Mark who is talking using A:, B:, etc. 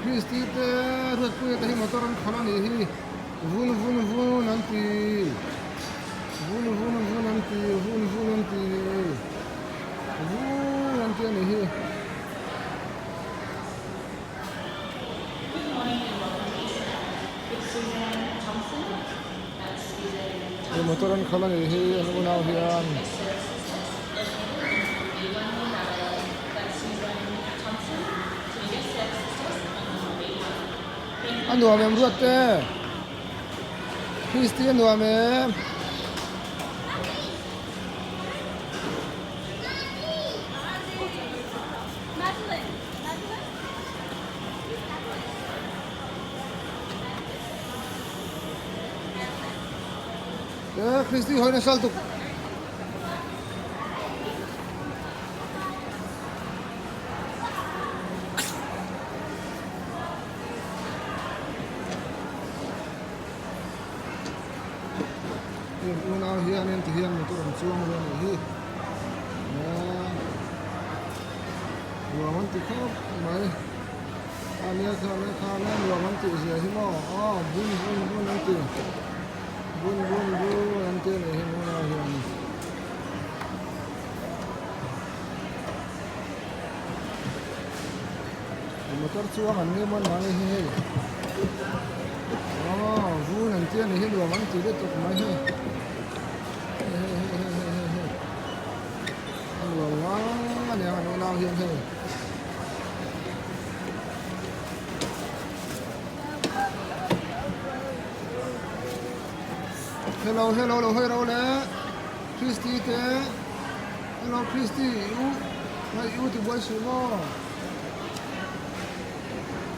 A: Christy te Ruatpuia te hi motor an khalh a nih hi vun vun vun an ti vun vun vun an ti vun vun an ti vun an ti a nih hi. He motor an khalh a nih hi an unau hian. A nuam em ruat te? Christy a nuam em? Te Christy hawi nasa lutuk. Heng unau hianin ti hian motor an chuang ve a nih hi. Nuam an ti khawp mai. A nia kha nia kha nia nuam an tih zia hi maw aw bun bun bun an ti bun bun bun an ti a nih hi unau hian. Motor chuang an ni mawn mai hi hei aw vun an tia ni hi nuam an ti lutuk mai hei hei hei hei hei hei hei hei a nuam ngang a niang an unau hian hei. Hello hello lo hawi ro le Christy te hello Christy i u ngai i u ti buai suh maw.